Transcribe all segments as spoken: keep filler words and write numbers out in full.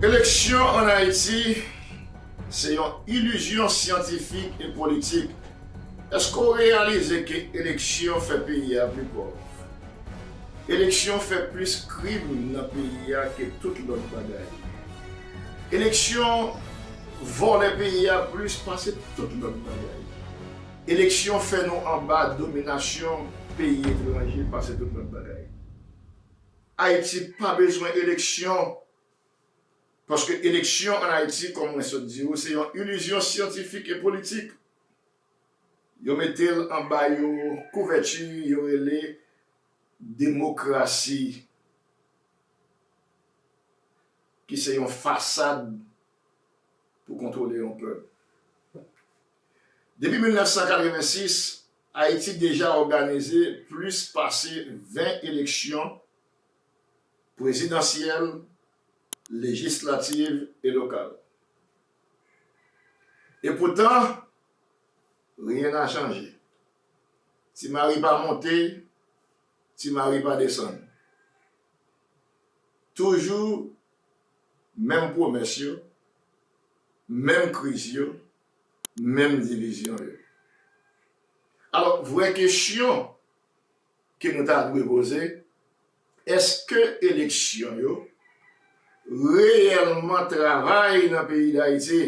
Eleksyon ann Ayiti se yon ilizyon syantifik e politik. Èske w reyalize ke eleksyon fè peyi a pi pòv? Eleksyon fè plis krim nan peyi a ke tout lòt bagay. Eleksyon vòlè peyi a plis pase tout lòt bagay. Eleksyon fè nou anba dominasyon peyi etranje pase tout lòt bagay. Ayiti pa bezwen eleksyon, paske eleksyon ann Ayiti, kòm mwen sot di w, se yon ilizyon syantifik e politik. Yo mete l anba yon kouvèti yo rele demokrasi, ki se yon fasad pou kontwole yon pèp. Depi mil nèf san katrevensis, Ayiti deja òganize plis pase ven eleksyon prezidansyèl, lejislatif e lokal. Epoutan, rien n'a changé. Ti mari pa monte, ti mari pa desann. Toujou menm pwomès yo, menm kriz yo, menm divizyon yo. Alò, vrè kesyon ke nou ta dwe poze, èske eleksyon yo reyèlman travay nan peyi Dayiti?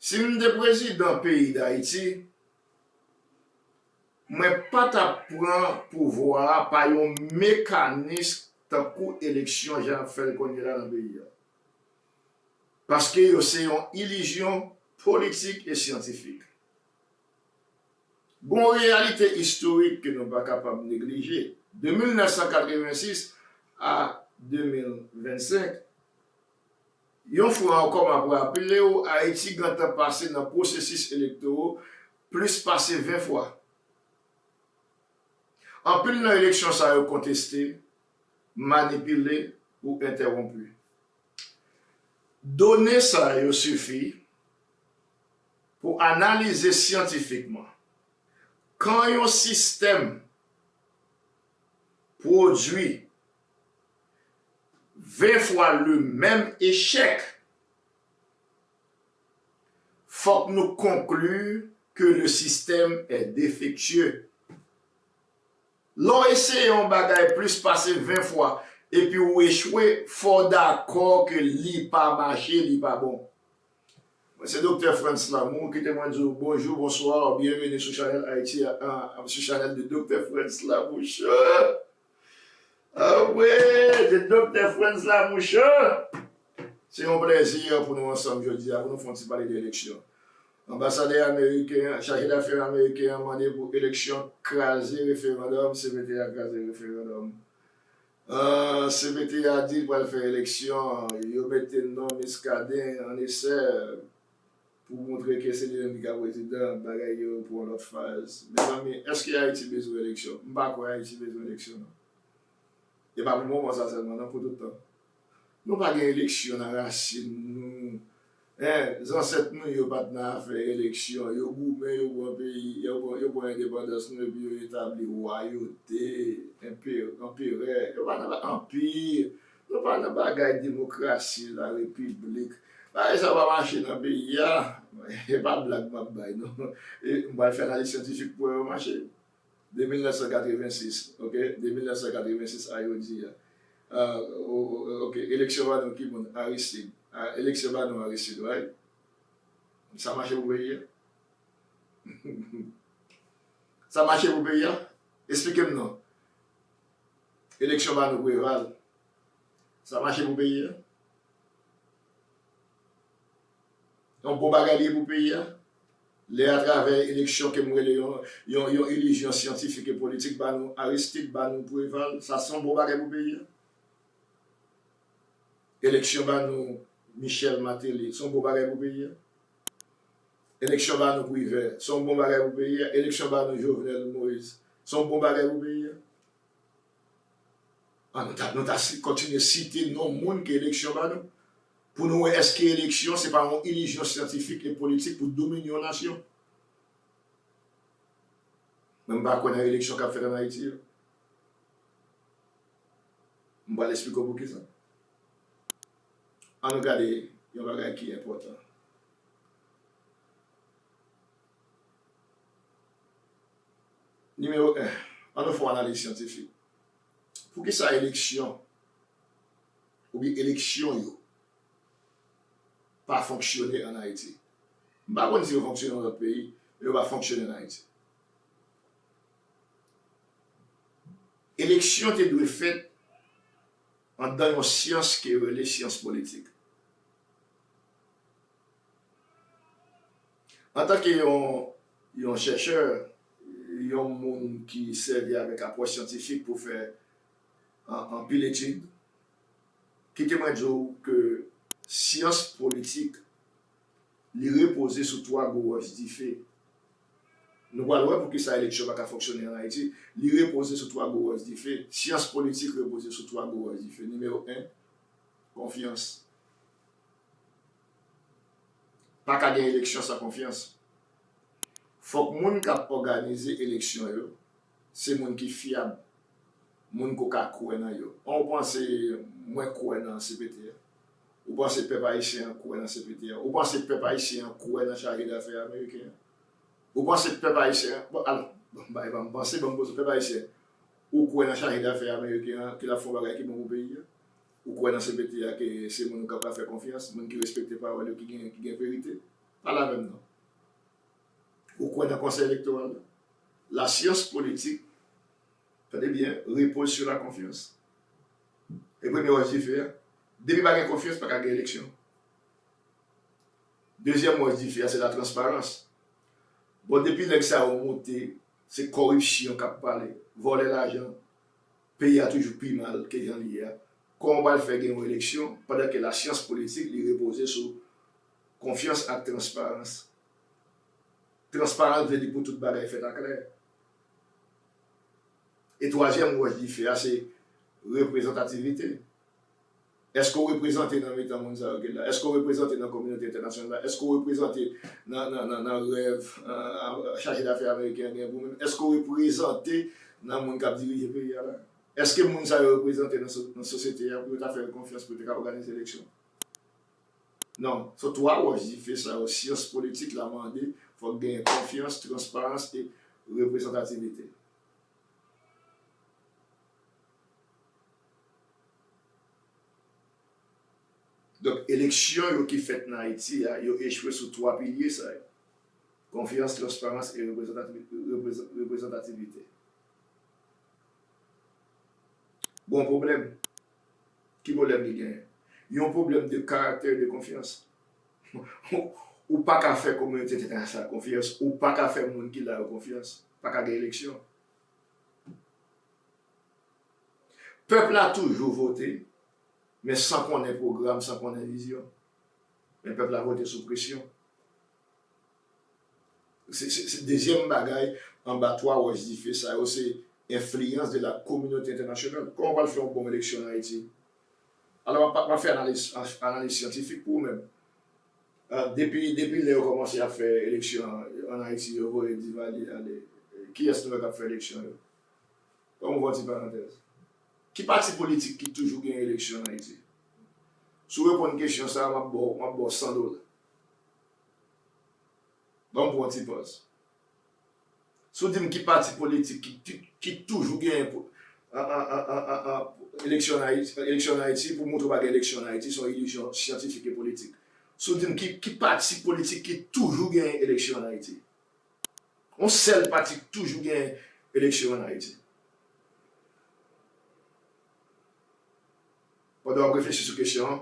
Si m te prezidan peyi Dayiti, mwen pa t ap pran pouvwa a pa yon mekanis tankou eleksyon jan y ap fè l kounye a la nan peyi a. Paske yo se yon ilizyon politik e syantifik. Gon reyalite istorik ke nou pa kapab neglije. De mil nèf san katrevensis a de mil vennsenk, yon fwa ankò, m ap raple w, Ayiti gentan pase nan pwosesis elektoro plis pase ven fwa. Anpil nan eleksyon sa yo konteste, manipile ou entèwonpi. Done sa yo sifi pou analize syantifikman kan yon sistèm pwodui ven fwa le menm echèk, fòk nou konkli ke le système est défectueux. Lè w eseye yon bagay plis pase ven fwa epi w echwe, fò w dakò ke li pa mache, li pa bon. Mwen se Doktè Frantz Lamour, kite mwen di w bonjou, bonswa, byenveni sou chanèl Ayiti a, a, sou chanèl de Doktè Frantz Lamour Show. Anmwey, de Doktè Frantz Lamour Show. Se yon plèzi pou nou ansanm jodi a, pou nou fè yon ti pale de eleksyon. Anbasadè ameriken an, chaje dafè ameriken an mande pou eleksyon kraze referandòm, C P T a kraze referandòm. Ah, C P T a di l pral fè eleksyon, yo mete non Muscadin an esè pou montre ke se li menm ki ka prezidan, bagay yo pran yon lòt faz. Mezanmi, èske Ayiti bezwen eleksyon? M pa kwè Ayiti bezwen eleksyon, non. E pa pou moman sa sèlman, non, pou tout tan. Nou pa gen eleksyon nan rasin nou. Hein, zansèt nou yo pa t nan afè eleksyon. Yo goumen, yo pran peyi, yo pran, yo pran endepandans nou, epi yo etabli wayote, enpe-, anperè. Yo pa nan anpi. Nou pa nan bagay demokrasi, larepiblik. Bagay sa pa mache nan peyi a. E pa blag m ap bay, non. E m pral fè analiz syantifik pou wè yo mache. De mil nèf san katrevensis, ok? De mil nèf san katrevensis a jodi a. Ah, o-, o-, ok, eleksyon ba nou ki moun? Aristide. Ah, eleksyon ba nou Aristide, right? Sa mache pou peyi a? Sa mache pou peyi a? Esplike m non. Eleksyon ba nou Preval. Sa mache pou peyi a? Yon bon bagay li ye pou peyi a? Lè atravè eleksyon ke m rele yon, yon, yon ilizyon syantifik e politik, ba nou Aristide, ba nou Preval, sa se yon bon bagay pou peyi a? Eleksyon ba nou Michel Martelly, se yon bon bagay pou peyi a? Eleksyon ba nou Privert, se yon bon bagay pou peyi a? Eleksyon ba nou Jovenel Moïse, se yon bon bagay pou peyi a? Ah, nou ta, nou ta si-, kontinye site non moun ke eleksyon ba nou, pou nou wè èske eleksyon se pa yon ilizyon syantifik e politik pou domine yon nasyon. Mwen, m pa kwè nan eleksyon k ap fèt ann Ayiti yo. M pral esplike w poukisa. Ann nou gade yon bagay ki enpòtan. Nimewo en, ann nou fè yon analiz syantifik. Poukisa eleksyon oubyen eleksyon yo pa fonksyone ann Ayiti? M pa konn si yo fonksyone nan lòt peyi, men yo pa fonksyone ann Ayiti. Eleksyon te dwe fèt anndan yon syans ke yo rele syans politik. Antanke yon, yon chèchè, yon moun ki sèvi avèk apwòch syantifik pou fè an, anpil etid, kite mwen di w ke syans politik, li repoze sou twa gwo wòch dife. Nou pral wè poukisa eleksyon pa ka fonksyone ann Ayiti. Li repoze sou twa gwo wòch dife. Syans politik repoze sou twa gwo wòch dife. Nimewo en, konfyans. Pa ka gen eleksyon san konfyans. Fòk moun k ap òganize eleksyon yo, se moun ki fyab, moun ke w ka kwè nan yo. An, ou panse mwen kwè nan C P T a? Ou panse pèp ayisyen an kwè nan C P T a? Ou panse pèp ayisyen an kwè nan chaje dafè ameriken an? Ou panse pèp ayisyen an, bon, alò, bon, bay, ban m panse, ban m poze, pèp ayisyen, ou kwè nan chaje dafè ameriken an, ke l ap fè yon bagay ki bon pou peyi a? Ou kwè nan C P T a, ke se moun ou ka, ka fè konfyans, moun ki respekte pawòl yo, ki gen, ki gen verite? Pale avè m non. Ou kwè nan konsèy elektoral la? Lasyans politik, tande byen, repose sur la confiance. E premye wòch dife a, depi pa gen konfyans, pa ka gen eleksyon. Dezyèm wòch dife a, se latransparans. Bon, depi nèg sa yo monte, se kòripsyon k ap pale, vòlè lajan, peyi a toujou pi mal ke jan l ye a. Kòman w pral fè gen yon eleksyon pandan ke lasyans politik li repoze sou konfyans ak transparans? Transparans vle di pou tout bagay fèt aklè. E twazyèm wòch dife a se reprezantativite. Èske w reprezante nan mitan moun sa yo ki la? Èske w reprezante nan kominote entènasyonal la? Èske w reprezante nan, nan, nan, nan rèv, euh, chaje dafè ameriken an gen pou menm? Èske w reprezante nan moun k ap dirije peyi a la? Èske moun sa yo reprezante nan so-, nan sosyete a pou yo ta fè yo konfyans pou yo te ka òganize eleksyon? Non. So, twa wòch dife sa yo, syans politik la mande, fòk genyen konfyans, transparans e reprezantativite. Donk, eleksyon yo ki fèt nan Ayiti a, yo echwe sou twa pilye sa yo. Konfyans, transparans e reprezantati-, reprezan-, reprezantativite. Bon pwoblèm. Ki pwoblèm ki genyen? Yon pwoblèm de karaktè e de konfyans. Ou pa ka fè kominote entènasyonal konfyans, ou pa ka fè moun ki la yo konfyans. Pa ka gen eleksyon. Pèp la toujou vote, men san konnen pwogram, san konnen vizyon. Men pèp la vote sou presyon. Se, se, se dezyèm bagay anba twa wòch dife sa yo, se enfliyans de la kominote entènasyonal. Kòman w pral fè yon bon eleksyon an Ayiti? Alò, w ap, w ap fè analiz, analiz syantifik pou ou menm. Ah, depi, depi lè yo kòmanse ap fè eleksyon an, an Ayiti, yo voye Duvalier ale. Kiyès nou wè k ap fè eleksyon yo? Ban m ouvè yon ti parantèz. Ki pati politik ki toujou gen eleksyon an Ayiti? Si w reponn kesyon sa a, m ap ba w, m ap ba w san dola. Ban m pran yon ti pòz. Si w di m ki pati politik ki, ki, ki toujou genyen pou, a, a, eleksyon an Ayiti, eleksyon an Ayiti, pou montre w pa gen eleksyon an Ayiti, se yon ilizyon syantifik e politik. Si w di m ki, ki pati politik ki toujou genyen eleksyon an Ayiti. Yon sèl pati ki toujou genyen eleksyon an Ayiti. Pandan w ap reflechi sou kesyon an,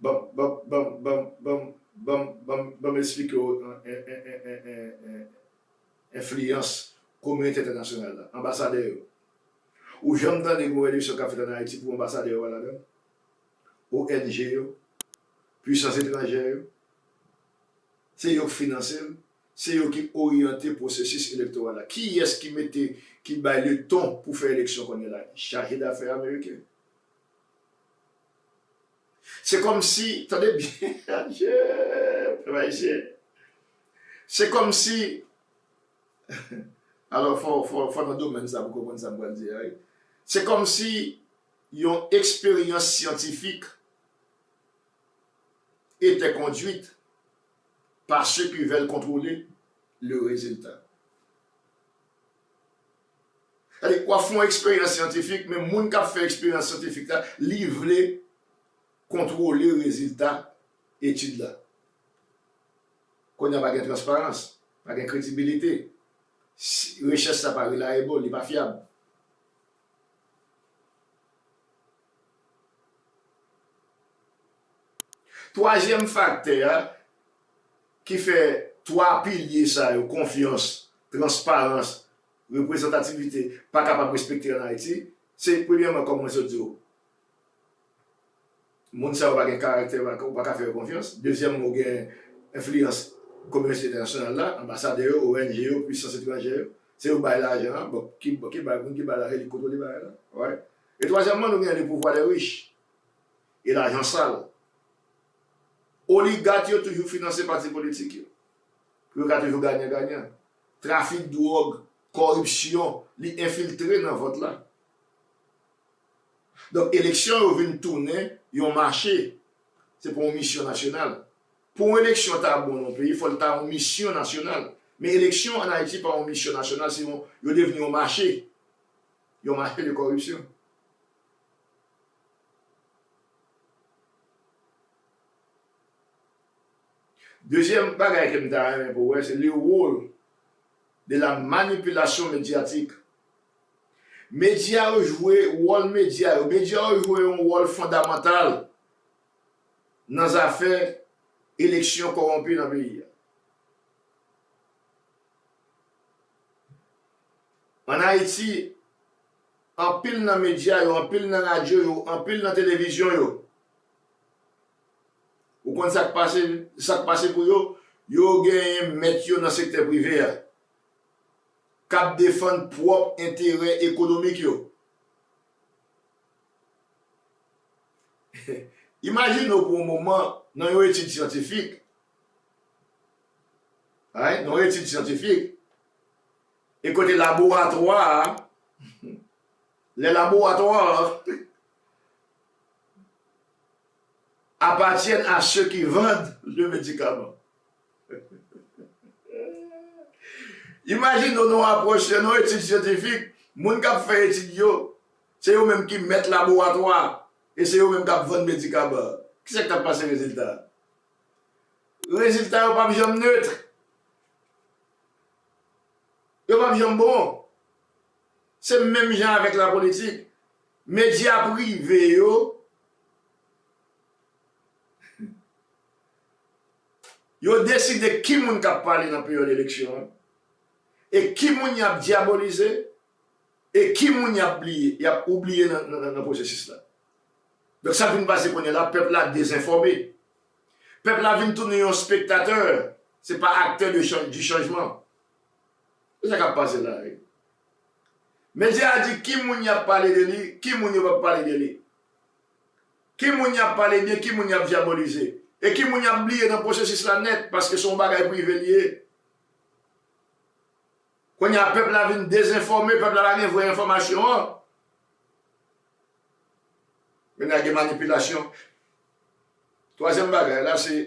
ban, ban, ban m eksplike w, en, en, en, en, en, enfliyans kominote entènasyonal la, anbasadè yo. Ou janm tande gen yon eleksyon k ap fèt ann Ayiti pou anbasadè yo pa ladan l? O N G yo, pwisans etranjè yo, se yo k finanse l, se yo ki oryante pwosesis elektoral la. Kiyès ki mete, ki bay le ton pou fè eleksyon kounye a la? Chaje dafè ameriken. Se kòmsi, tande byen, adje, pèp ayisyen. Se kòmsi, alò, fò, fò, fò nan domèn sa pou konprann sa m pral di a, wi. Se kòmsi yon eksperyans syantifik étaient conduites par ceux qui veulent contrôler le résultat. Sa vle di, w ap fè yon eksperyans syantifik, men moun k ap fè eksperyans syantifik la, li vle kontwole rezilta etid la. Kounye a, pa gen transparans, pa gen kredibilite. Si, rechèch sa pa reliable, li pa fyab. Twazyèm faktè a ki fè twa pilye sa yo, konfyans, transparans, reprezantativite, pa kapab respekte ann Ayiti, se premyèman, kòm mwen sot di w, moun sa yo pa gen karaktè, ou pa ka fè yo konfyans. Dezyèmman, ou gen enfliyans kominote entènasyonal la, anbasadè yo, O N G yo, pwisans etranjè yo, se yo bay lajan an, bon, ki, ki bay, moun ki bay lajan, li kontwole bagay la. Right? E twazyèmman, nou gen le pouvoir des riches e lajan sal. Oligat yo toujou finanse pati politik yo. Pou yo ka toujou ganyan ganyan. Trafik dwòg, kòripsyon, li enfiltre nan vòt la. Donk, eleksyon yo vin tounen yon mache. Se pa yon misyon nasyonal. Pou yon eleksyon ta bon nan yon peyi, fò l ta yon misyon nasyonal. Men eleksyon ann Ayiti pa yon misyon nasyonal, se yon, yo devni yon mache. Yon mache de kòripsyon. Dezyèm bagay ke m ta renmen pou w wè, se le rôle de la manipulation médiatique. Medya yo jwe wòl medya yo. Medya yo jwe yon wòl fondamantal nan zafè eleksyon kòwonpi nan peyi a. Ann Ayiti, anpil nan medya yo, anpil nan radyo yo, anpil nan televizyon yo, ou konn sa k pase, sa k pase pou yo? Yo genyen mèt yo nan sektè prive a, k ap defann pwòp enterè ekonomik yo. Imajine w pou yon moman, nan yon etid syantifik, right, nan yon etid syantifik, e kote laboratwa a, les laboratoires appartiennent à ceux qui vendent le médicament. Imajine w nan yon apwòch, nan yon etid syantifik, moun k ap fè etid yo, se yo menm ki mèt laboratwa a, e se yo menm k ap vann medikaman an. Kisa k t ap pase rezilta a? Rezilta yo p ap janm net. Yo p ap janm bon. Se menm jan avèk lapolitik. Medya prive yo, yo deside ki moun k ap pale nan peryòd eleksyon an, e ki moun y ap dyabolize, e ki moun y ap bliye, y ap oubliye nan, nan, nan, nan pwosesis la. Donk, sa k vin pase kounye a la, pèp la dezenfòme. Pèp la vin tounen yon spektatè, se pa aktè de chan-, du changement. Se sa k ap pase la, wi. Medya a di ki moun y ap pale de li, ki moun yo p ap pale de li. Ki moun y ap pale byen, ki moun y ap dyabolize. E ki moun y ap bliye nan pwosesis la nèt, paske se yon bagay prive li ye. Kounye a, pèp la vin dezenfòme, pèp la pa gen vrè enfòmasyon an. Kounye a, gen manipilasyon. Twazyèm bagay la, se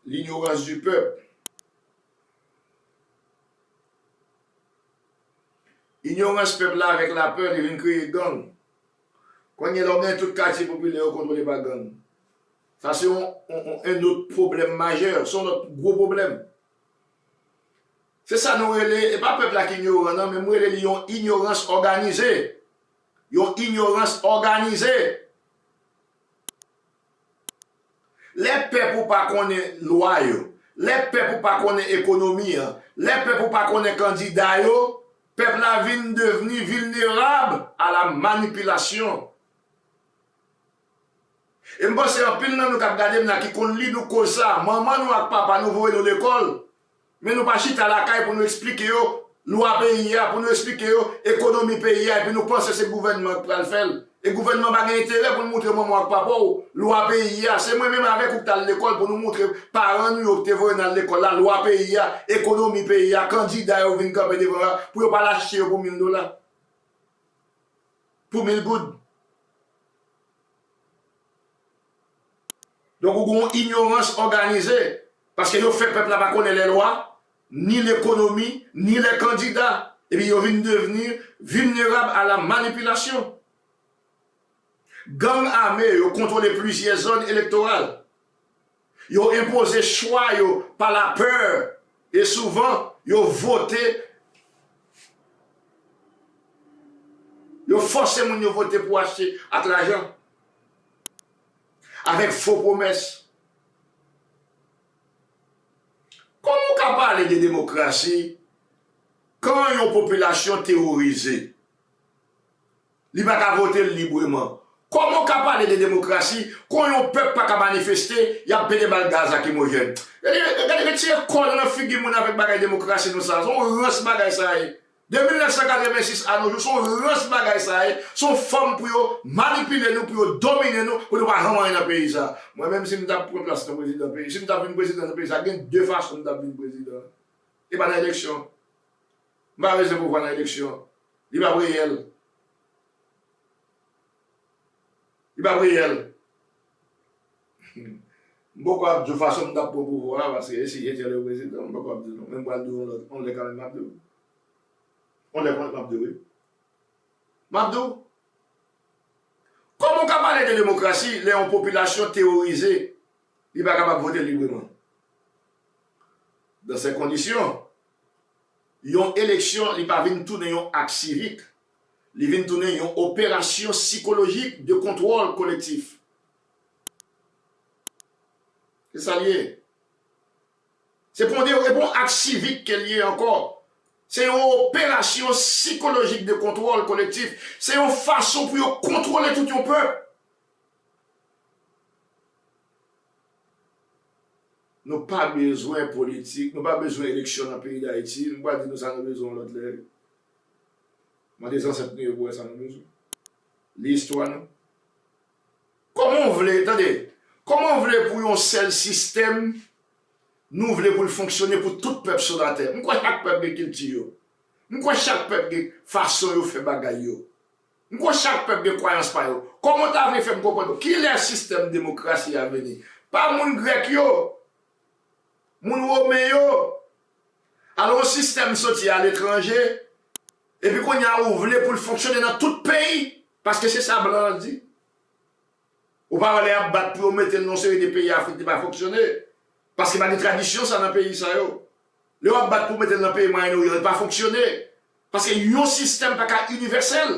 l'ignorance du peuple. Inyorans pèp la avèk lapè, li vin kreye gang. Kounye a, lè w gen tout katye popilè yo kontwole pa gang. Sa se yon, yon, yon, yon lòt pwoblèm majè, se yon lòt gwo pwoblèm. Se sa nou rele, e pa pèp la ki inyoran, non, men m rele li yon inyorans òganize. Yon inyorans òganize. Lè pèp ou pa konnen lwa yo, lè pèp ou pa konnen ekonomi an, lè pèp ou pa konnen kandida yo, pèp la vin devni vilnerab a la manipilasyon. E m panse anpil nan nou k ap gade m la ki konn li, nou koz sa. Manman nou ak papa nou voye nou lekòl, men nou pa chita lakay pou nou eksplike yo lwa peyi a, pou nou eksplike yo ekonomi peyi a, epi nou panse se gouvènman k pral fè l. E gouvènman pa gen enterè pou l moutre manman w ak papa w lwa peyi a. Se mwen menm avèk ou k t al lekòl pou nou moutre paran nou yo k te voye n al lekòl la lwa peyi a, ekonomi peyi a, kandida yo vin kanpe devan yo a, pou yo pa al achte yo pou mil dola. Pou mil goud. Donk, ou gen yon inyorans òganize, paske yo fè pèp la pa konnen lè lwa, ni lekonomi, ni lè kandida. Epi yo vin devni vilnerab a la manipilasyon. Gang ame yo kontwole plizyè zòn elektoral. Yo enpoze chwa yo pa lapè e souvan yo vote, yo fòse moun yo vote pou achte ak lajan, avèk fo pwomès. Kòman w ka pale de demokrasi kan yon popilasyon teworize? Li pa ka vote libreman. Kòman w ka pale de demokrasi kan yon pèp pa ka manifeste, y ap pete bal gaz lakrimojèn? Gade, gade, retire kò nou nan figi moun avèk bagay demokrasi nou sa. Se yon rans bagay sa ye. De mil nèf san katrevensis a nos jours, se yon rans bagay sa ye. Se yon fòm pou yo manipile nou, pou yo domine nou, pou nou pa janm anyen nan peyi sa. Mwen menm, si m t ap pran plas nan prezidan peyi, si m t ap vin prezidan nan peyi sa, gen de fason m t ap vin prezidan. E pa nan eleksyon. M pa bezwen pouvwa nan eleksyon. Li p ap reyèl. Li p ap reyèl. M poko ap di w fason m t ap pran pouvwa a, paske e si Etyen te prezidan, m poko ap di w non. Men m pral di w yon lòt, yon lè kanmenm m ap di w. Yon lè kanmenm m ap di w, wi. M ap di w, kòman w ka pale de demokrasi lè yon popilasyon teworize, li pa kapab vote libreman? Dans ces conditions, yon eleksyon, li pa vin tounen yon ak sivik, li vin tounen yon operasyon sikolojik de kontwòl kolektif. Se sa l ye. Se pa yon de, se pa yon ak sivik ke l ye ankò. Se yon operasyon sikolojik de kontwòl kolektif. Se yon fason pou yo kontwole tout yon pèp. Nou pa bezwen politik, nou pa bezwen eleksyon nan peyi Dayiti. M pral di nou sa nou bezwen yon lòt lè. Mande zansèt nou yo pou wè sa nou bezwen. Li istwa nou. Kòman w vle, tande, kòman w vle pou yon sèl sistèm, nou vle pou l fonksyone pou tout pèp sou latè? M kwè chak pèp gen kilti yo. M kwè chak pèp gen fason yo fè bagay yo. M kwè chak pèp gen kwayans pa yo. Kòman w ta vle fè m konprann ou? Kilè sistèm demokrasi a vini? Pa moun grèk yo, moun women yo. Alò, yon sistèm soti aletranje, epi kounye a ou vle pou l fonksyone nan tout peyi, paske se sa blan an di. Ou pa wè lè y ap bat pou yo mete l nan yon seri de peyi Afrik, li pa fonksyone. Paske pa gen tradisyon sa nan peyi sa yo. Lè w ap bat pou mete l nan peyi Mwayen Oryan, li pa fonksyone. Paske yon sistèm pa ka inivèsèl.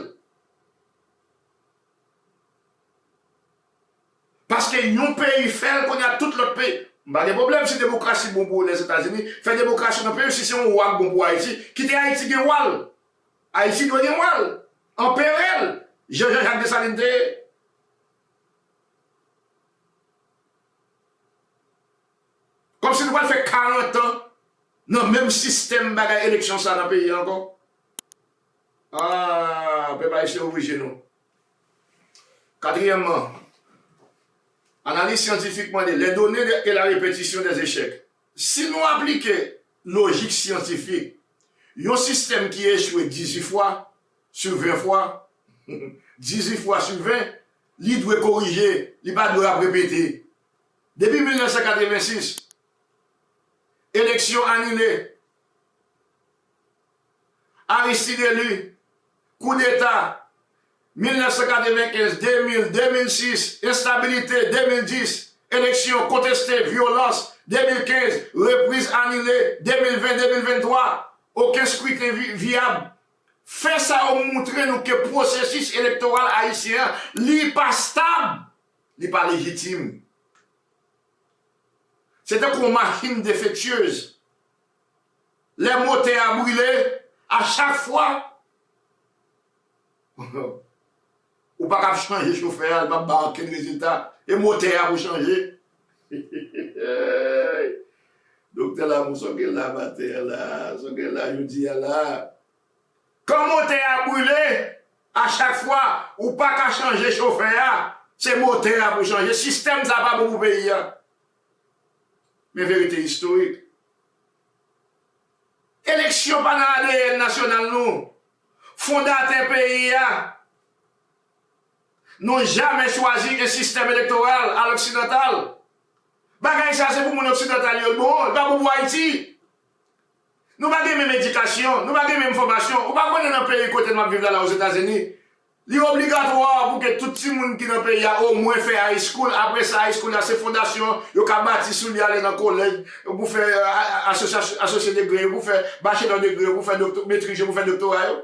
Paske yon peyi fè l, kounye a tout lòt peyi. M pa gen pwoblèm si demokrasi bon pou Lèzetazini, fè demokrasi nan peyi w. Si se yon wa k bon pou Ayiti, kite Ayiti gen wa l. Ayiti dwe gen wa l. Anperè l, jan Jean Jacques Dessalines te ye. Kòmsi nou pral fè karant an nan menm sistèm bagay eleksyon sa nan peyi a ankò. Ah, pèp ayisyen, ouvri je nou. Katriyèmman, analiz syantifik mande les données et la répétition des échecs. Si nou aplike lojik syantifik, yon sistèm ki echwe dizuit fwa sou ven fwa, dizuit fwa sou ven, li dwe korije, li pa dwe ap repete. Depi mil nèf san katrevensis, eleksyon anile, Aristide eli, koudeta, mil nèf san katrevenkenz, de mil, de mil sis, enstabilite, de mil dis, eleksyon konteste, vyolans, de mil kenz, repriz anile, de mil ven, de mil venntwa, okenn skriten vi-, vyab. Fè sa yo moutre nou ke pwosesis elektoral ayisyen an, li pa stab, li pa lejitim. Se tankou yon machin defektyez. Lè motè a brile, a chak fwa, ou pa kab chanje chofè a, li p ap ba okenn rezilta. E motè a pou chanje. Doktè Lamou, sa w gen la maten an la, sa w gen la jodi a la. Kan motè a brile, a chak fwa, ou pa ka chanje chofè a, se motè a pou chanje. Sistèm sa pa bon pou peyi a. Men verite istorik. Eleksyon pa nan A D N nasyonal nou. Fondatè peyi a, nou jamè chwazi yon sistèm elektoral a loksidantal. Bagay sa se pou moun oksidantal yo l bon, li pa bon pou Ayiti. Nou pa gen menm edikasyon, nou pa gen menm fòmasyon. Ou pa konnen nan peyi kote m ap viv la, la Ozetazini, li obligatwa pou ke tout timoun ki nan peyi a omwen fè high school. Apre sa, high school la se fondasyon, yo ka bati sou li ale nan kolèj, pou fè, a, a, asosyasyon, asosye degre yo, pou fè bachelor degre yo, pou fè dokto-, metriz yo, pou fè doktora yo.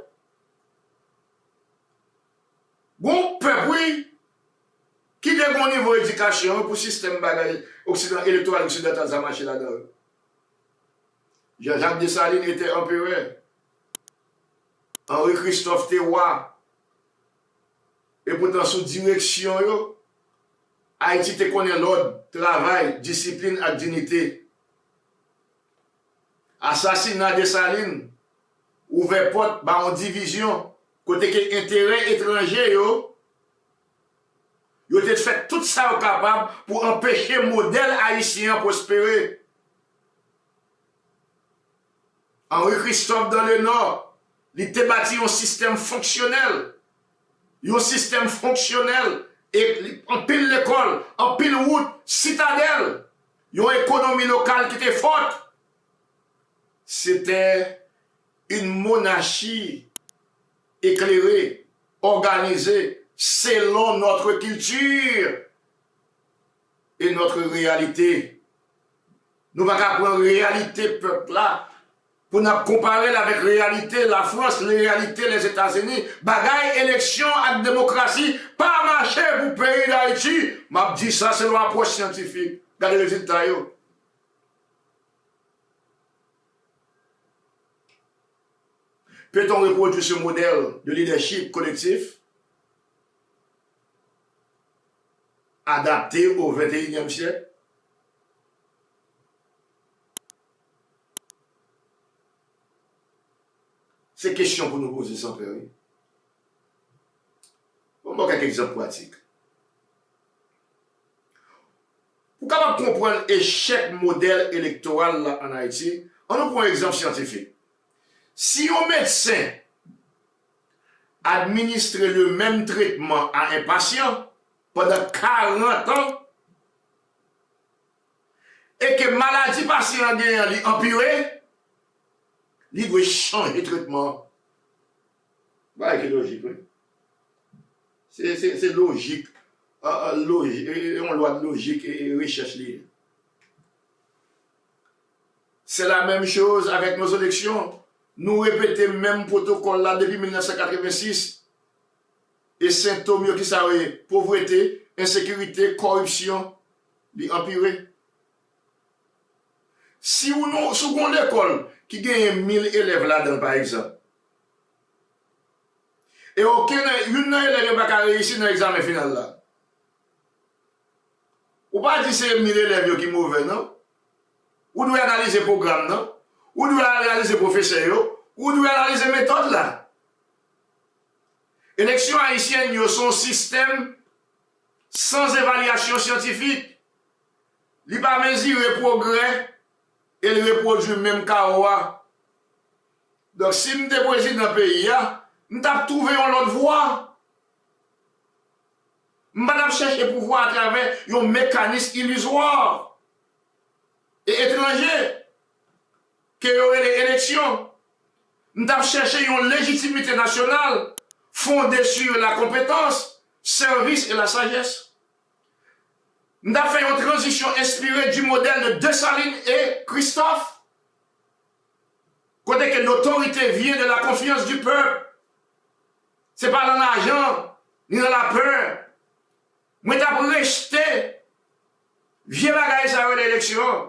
Gon pèp, wi, ki te gon nivo edikasyon pou sistèm bagay oksidan-, elektoral oksidantal sa mache ladan yo. Jean-Jacques Dessalines était empereur. Henri Christophe te wa. Epoutan, sou direksyon yo, Ayiti te konnen lòd, travay, disiplin ak dinite. Asasina Dessalines ouvè pòt ba yon divizyon kote ke enterè etranje yo, yo te fè tout sa yo kapab pou anpeche modèl ayisyen an pwospere. Henri Christophe dans le Nord, li te bati yon sistèm fonksyonèl, yon sistèm fonksyonèl, e li, anpil lekòl, anpil wout, sitadèl, yon ekonomi lokal ki te fòt. C'était une monarchie éclairée, organisée selon notre culture et notre réalité. Nou pa ka pran reyalite pèp la pou n ap konpare l avèk reyalite Lafrans, reyalite Lèzetazini. Bagay eleksyon ak demokrasi pa mache pou peyi Dayiti. M ap di sa selon apwòch syantifik. Gade rezilta yo. Peut-on reproduire ce modèle de leadership collectif adapté au vingt et unième siècle? Se kesyon pou nou poze, Sanpè, wi. Bon, m ba w kèk egzanp pratik. Pou w kapab konprann echèk modèl elektoral la ann Ayiti, ann nou pran yon egzanp syantifik. Si yon medsen administre le menm tretman a en pasyan pandan karant an, e ke maladi pasyan an genyen an li anpire, li dwe chanje tretman an. Bagay ki lojik, wi. Se, se, se lojik, euh, euh, lojik, e, e, yon lwa de lojik e, e rechèch li ye. C'est la même chose avec nos élections. Nou repete menm pwotokòl la depi mil nèf san katrevensis. E sentòm yo ki sa yo ye? Povrete, ensekirite, kòripsyon, li anpire. Si w non, si w gon lekòl ki genyen mil elèv ladan l, pa egzanp, e okenn, youn nan elèv yo pa ka reyisi nan egzamen final la, ou pa di se mil elèv yo ki move, non. Ou dwe analize pwogram nan. Ou dwe analize pwofesè yo. Ou dwe analize metòd la. Eleksyon ayisyèn yo se yon sistèm san evalyasyon syantifik. Li pa mezire pwogrè e l repwodui menm kawo a. Donk, si m te prezidan peyi a, m t ap twouve yon lòt vwa. M pa t ap chèche pouvwa atravè yon mekanis ilizwa e etranje ke yo rele eleksyon. M t ap chèche yon lejitimite nasyonal fonde sur la compétence, service et la sagesse. M t ap fè yon tranzisyon enspire du modèle de Dessalines et Christophe, kote ke l'autorité vient de la confiance du peuple. Se pa nan lajan, ni nan lapè. Mwen t ap rejte vye bagay sa yo rele eleksyon.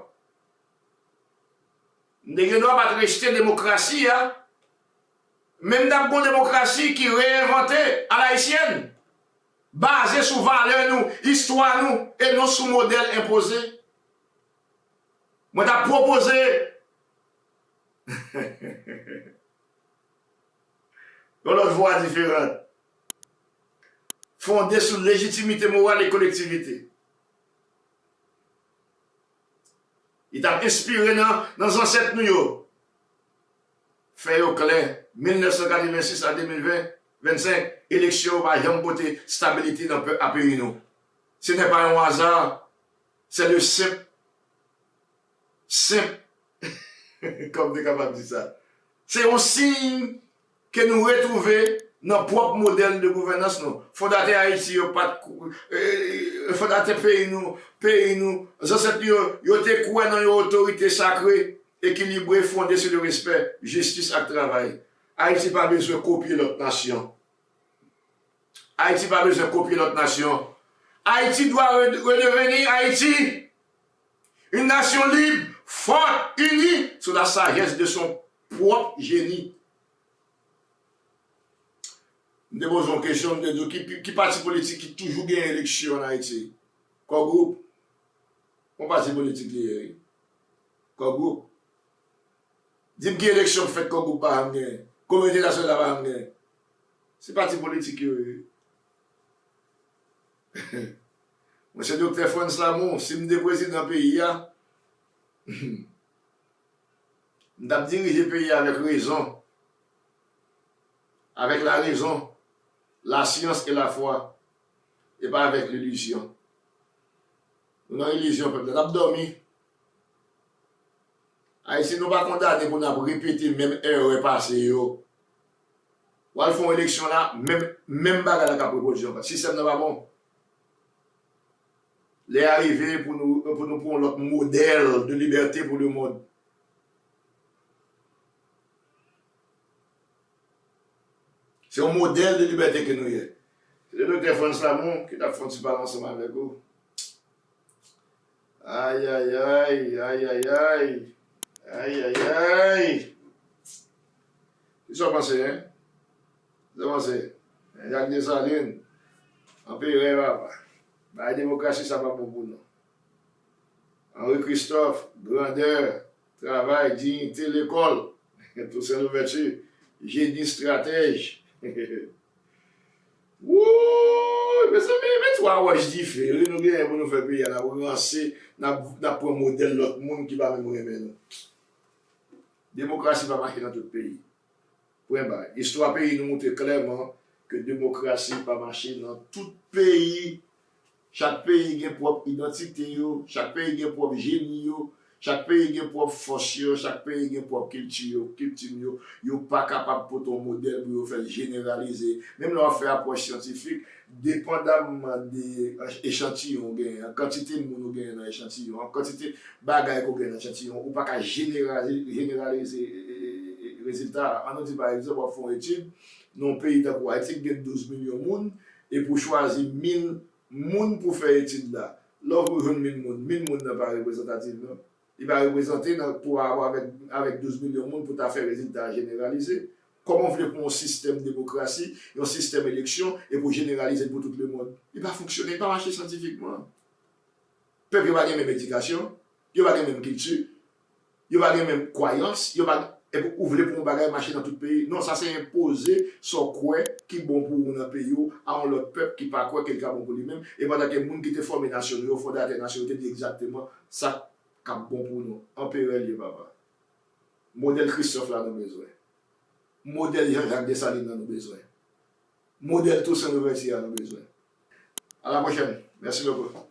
M te gen dwa pa t rejte demokrasi a, men m t ap gon demokrasi ki reyenvante alayisyèn, baze sou valè nou, istwa nou, e non sou modèl enpoze. Mwen t ap pwopoze yon lòt vwa diferan, fonde sou lejitimite moral e kolektivite. Li t ap enspire nan, nan zansèt nou yo. Fè yo klè, mil nèf san katrevensis a de mil ven, vennsenk, eleksyon yo pa janm pote stabilite nan pe-, a peyi nou. Ce n'est pas un hasard, c'est le simple senp, kòm m te kapab di sa. Se yon siy ke nou retwouve nan pwòp modèl de gouvènans nou. Fondatè Ayiti yo pa t, eh, fondatè peyi nou, peyi nou, zansèt nou yo, yo te kwè nan yon otorite sakre, ekilibre, fonde sou le respè, jistis ak travay. Ayiti pa bezwen kopye lòt nasyon. Ayiti pa bezwen kopye lòt nasyon. Ayiti dwa re-, redeveni Ayiti. Une nation libre, forte, unie, sous la sagesse de son propre génie. M te poze yon kesyon, m te di w, ki, ki pati politik ki toujou genyen eleksyon an Ayiti? Core Group. Yon pati politik li ye, wi. Core Group. Di m ki eleksyon k fèt Core Group pa janm genyen? Kominote nasyonal la pa janm genyen? Se pati politik yo ye. Monchè Doktè Frantz Lamour, si m te prezidan peyi a, m t ap dirije peyi a avèk rezon, avèk la raison, la science et la foi, e pa avèk lilizyon. Nou nan ilizyon, pèp la t ap dòmi. Ayiti, nou pa kondane pou n ap repete menm erè pase yo. W al fè yon eleksyon la, menm, menm bagay la k ap repwodui ankò. Sistèm nan pa bon. Lè a rive pou nou, pou nou pran yon lòt modèl de libète pou lemonn. Se yon modèl de libète ke nou ye. Se le Doktè Frantz Lamour ki t ap fè yon ti pale ansanm avèk ou. Ayayay, ayayay, ayayay. Kisa w panse, en? Kisa w panse? Jacques Dessalines, anperè, papa. Bagay demokrasi sa pa bon pou nou. Henri Christophe, grandè, travay, diyite, lekòl. Toussaint Louverture, jeni, estratèj. Wouy, mezanmi, men twa wòch dife wi nou genyen pou nou fè peyi a, n ap ranse, n ap, n ap pran modèl lòt moun ki pa menm renmen nou. Demokrasi pa mache nan tout peyi. Pwen ba. Istwa peyi nou montre klèman ke demokrasi pa mache nan tout peyi. Chak peyi gen pwòp idantite yo, chak peyi gen pwòp jeni yo, chak peyi gen pwòp fòs yo, chak peyi gen pwòp kilti yo, kilti yo. Yo pa kapab pote yon modèl pou yo fè l jeneralize. Menm lè w ap fè apwòch syantifik, depandamman de echantiyon ou genyen an, kantite moun ou genyen nan echantiyon an, kantite bagay ke w genyen nan echantiyon, ou pa ka jeneralize, jeneralize, e, e, e, e, rezilta a. An nou di pa egzanp, w ap fè yon etid nan yon peyi tankou Ayiti ki gen douz milyon moun, epi w chwazi mil moun pou fè etid la. Lè w jwenn mil moun, mil moun nan pa reprezantatif non. Li pa reprezante nan, pou rapò avèk, avèk douz milyon moun pou ta fè rezilta a jeneralize. Kòman w vle pou yon sistèm demokrasi, yon sistèm eleksyon, epi w jeneralize l pou tout lemonn? Li pa fonksyone, li pa mache syantifikman. Pèp yo pa gen menm edikasyon, yo pa gen menm kilti, yo pa gen menm kwayans, yo pa, epi ou vle pou yon bagay mache nan tout peyi. Non, sa se enpoze sa w kwè ki bon pou ou nan peyi w a yon lòt pèp ki pa kwè ke l ka bon pou li menm. E pandan ke moun ki te fòme nasyon nou yo, fondatè nasyon yo, te di egzakteman sa k ap bon pou nou. Anperè l ye, papa. Modèl Christophe la nou bezwen. Modèl Jean-Jacques Dessalines la nou bezwen. Modèl Toussaint Louverture a nou bezwen. À la prochaine. Merci beaucoup.